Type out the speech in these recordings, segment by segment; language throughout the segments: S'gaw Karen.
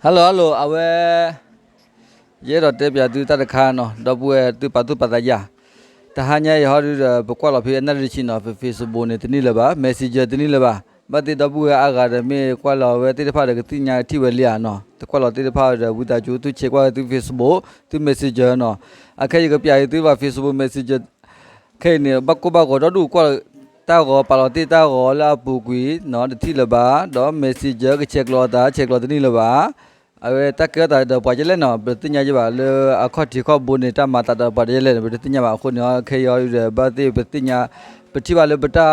Hello hello အဝဲ ယအဲၣ်ဒိးတဲပၠးသုတၢ်တခါနီၤ ဒီပုၢ်ဝဲၢ်သုပာ်သူၣ်ပာ်သးယၤ, တဟါညါအံၤဟီဒုဒီး ပကွၢ်လီၤဖဲအနၣ်ရံၣ်တဆံနီၤ ဖဲ Facebook န့ၣ် တန့ၢ်လၢၤဘၣ်, Messenger တန့ၢ်လၢၤဘၣ်, ဘၣ်သ့ၣ်ဒီပုၢ်ဝဲၢ်အါဂၤဒီးမ့ၢ်ကွၢ်လီၤဝဲသ့ၣ်တဖၣ်ဒီးကသ့ၣ်ညါထံၣ်ဝဲလံဧါနီၤ, တကွၢ်လီၤသ့ၣ်တဖၣ်ဒီး ဝံသးစူၤသုဆဲးကွၢ်ဝဲသု Facebook သု Messenger နီၤ, အခဲအံၤယကပၠးအံၤသုဘၣ် Facebook Messenger ခဲအံၤန့ၣ် ဘၣ်ကိၢ်ဘၣ်ဂီၤဒီဒူၣ်ကွၢ်တၢ်ဂီၤ ပာ်လီၤတ့ၢ်တၢ်ဂီၤလၢအပူၤကွံာ်နီၤ တထံၣ်လၢၤဘၣ်, ဒီး Messenger ကဆဲးကျိးအသး ဆဲးကျိးတန့ၢ်လၢၤဘၣ်, အဝဲတၢ်ကဲထီၣ်သးဒီးပှၤဒ်လဲၣ်နီၤ ပတသ့ၣ်ညါယဘၣ်, လၢအခီၣ်ထံးခီၣ်ဘိန့ၣ် တၢ်မၤသးဒီးပှၤဒ်လဲၣ်န့ၣ် ပတသ့ၣ်ညါဘၣ်, အဃိန့ၣ် ခဲအံၤအီၤဒီး ဘၣ်သ့ၣ်ပသ့ၣ်ညါ ပထံၣ်ဘၣ်လၢပတၢ်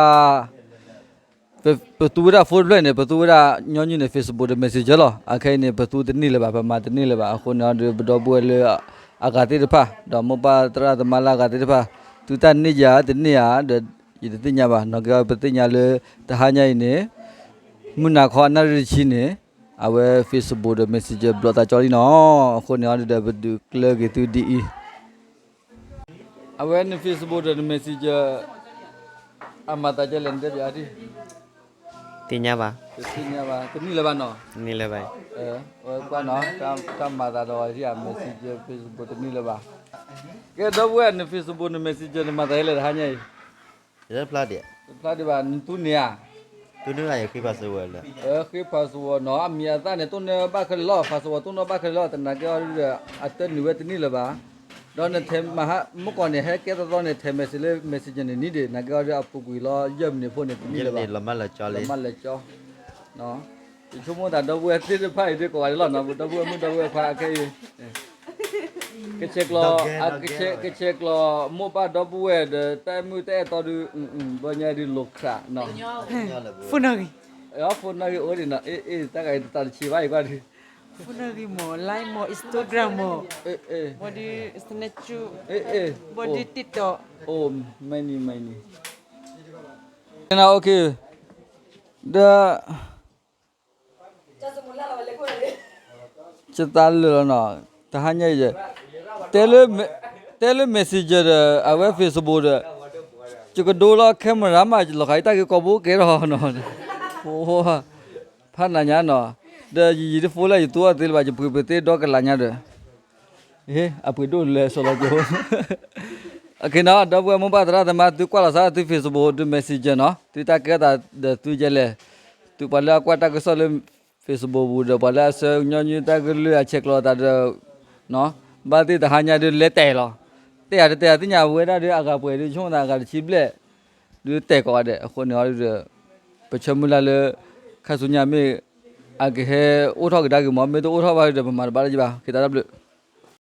ပသူဝဲဒၣ် phone တဖျၢၣ်န့ၣ် ပသူဝဲဒၣ်ညီနုၢ်န့ၣ် Facebook ဒီး Messenger လီၤ, အခဲအံၤန့ၣ် ပသူတန့ၢ်လၢၤဘၣ်, ပမၤတန့ၢ်လၢၤဘၣ်, အဃိန့ၣ်ဒီး ပဒီပုၢ်ဝဲၢ်လၢအဂၤသ့ၣ်တဖၣ် ဒီးမိၢ်ပၢ်သရၣ်သမါလၢအဂၤသ့ၣ်တဖၣ် သုတၢ်န့ၢ်ယၤတန့ၢ်ဧါဒီး ယတသ့ၣ်ညါဘၣ်, နီၢ်က့အီၤ ပသ့ၣ်ညါလၢ တဟါညါအံၤန့ၣ် မုၢ်နၤခီအနၣ်ရံၣ်တဆံန့ၣ် အဝဲ Facebook ဒီး Messenger ဘျီးသးကၠီလံနီၤ, အဃိန့ၣ်အီၤဒီး ပဒုးကျၢၤက့ၤသုဒ်အံၤ အဝဲန့ၣ် Facebook ဒီးန Messenger အမၤသးဒ်လဲၣ် နတဲပၠးဒ်, သ့ၣ်ညါဘၣ်, တသ့ၣ်ညါဘၣ်, တန့ၢ်လၢၤဘၣ်နီၤ, တန့ၢ်လၢၤဘၣ်, အဝဲကွၢ်နီၤ တၢ်မၤသးဒီးဝဲဒ် Messenger Facebook တန့ၢ်လၢၤဘၣ်, ကဲဒီပုၢ်ဝဲၢ်န Facebook န Messenger နမၤသးဒ်လဲၣ်တဟါညါအံၤ တဖျါဒံးဘၣ် နသူန့ၢ်ဧါ, သူန့ၢ်ဘၣ်ယဃ့ password လၢ, ဃ့ password နီၤ အမံၤအသၣ်န့ၣ် တိၢ်နီၣ်ဘၣ်ခဲလၢာ်လီၤ, password တိၢ်နီၣ်ဘၣ်ခဲလၢာ်လီၤ, သနာ်က့အီၤဒီး အတၢ်နုာ်ဝဲတန့ၢ်လၢၤဘၣ်, ဒီးနထဲးမဟါ မုၢ်ကီၢ်န့ၣ် ဟဲကဲသီသီန့ၣ် ထဲး message လၢ Messenger န့ၣ်နံၤဒံး သနာ်က့အီၤဒီး အပူၤကွံာ်လီၤ ယဲၢ်မံးနံးဖိန့ၣ် တန့ၢ်လၢၤဘၣ်, လီၤမၢ်လၢာ်ကၠီလံ, ယဆိကမိၣ်သးဒီပုၢ်ဝဲၢ်သ့ၣ်တဖၣ်အံၤဒ်ကိးဂၤဒဲးလီၤနီၤ, ဒီပုၢ်ဝဲၢ်မုၣ်ဒီပုၢ်ဝဲၢ်ခွါခဲအံၤ ကဆဲးကျိး, ကဆဲးကျိးမိၢ်ပၢ်ဒီပုၢ်ဝဲၢ်ဒီး တၢ်အဲၣ်မုၣ်တၢ်အဲၣ်တီဒုး, ဘျီညါဒုးလိာ်ခရးနီၤ, phone နီၣ်ဂံၢ်, phone နီၣ်ဂံၢ်အိၣ်ဒံးနီၤ, အ့ၣ် အ့ၣ် တၢ်ဂၤအံၤတသးတဆံးဘၣ်အံၤကွၢ်ဒုး, phone နီၣ်ဂံၢ်မ့ၢ် Line မ့ၢ် Instagram မ့ၢ်, ဘၣ်ဒီး Snapchat, ဘၣ်ဒီး TikTok, အိၣ် many many, ဒီး ကသးလၢာ်လီၤနီၤ, တဟါညါအံၤ, တဲလၢ တဲလၢ Messenger ဒီး အဝဲ Facebook ဒီး, ယကဒိလီၤ camera မး လီၤဃးအံၤတၢ်ဂ့ၢ်ကီဘိကဲထီၣ်နီၤ, ဖးနၤညါနီၤ, ဒီးယယံၤတ phone လၢယသူအီၤသ့လၢၤဘၣ် ယပှ့ၤပသ့ဒီကလးညါဒီး အပှ့ၤဒိၣ်လဲၤစီၤလီၤကၠိ, အက့ၤနီၤ ဒီပုၢ်ဝဲၢ်မိၢ်ပၢ်သရၣ်သမါ သုကွၢ်လီၤသးသု Facebook သု Messenger နီၤ သုတၢ်ကဲထီၣ်သးဒီးသုဒ်လဲၣ်, သုပှၤလၢအကွၢ်တၢ်ကစီၣ်လၢ Facebook ပူၤဒီး ပှၤလၢအဆှၢညီနုၢ်တၢ်ကလုၢ်အဆဲးကျိးအသးဒီး ဘၣ်သ့ၣ်တဟါညါဒုးလဲၤတဲာ်လီၤ, တဲယၤတတဲယၤသ့ၣ်ညါဝဲဒၣ်ဒီး အဂၤပှဲၤဒုး ဆိကမိၣ်သးအဂၤတဆံဘျဲၣ် ဒုးတဲာ်ကိးဂၤဒဲး အဃိန့ၣ်ဒီး ပဆၢမုၢ်လၢ်လၢ ခါဆူညါမ့ၢ် အကဟဲအိၣ်ထီၣ်ကဒါက့ၤမး မ့ၢ်တအိၣ်ထီၣ်ဘၣ်ဒီး ပမၤတဘၣ်လၢၤဘၣ် က့ၤတၢ်တဘျုး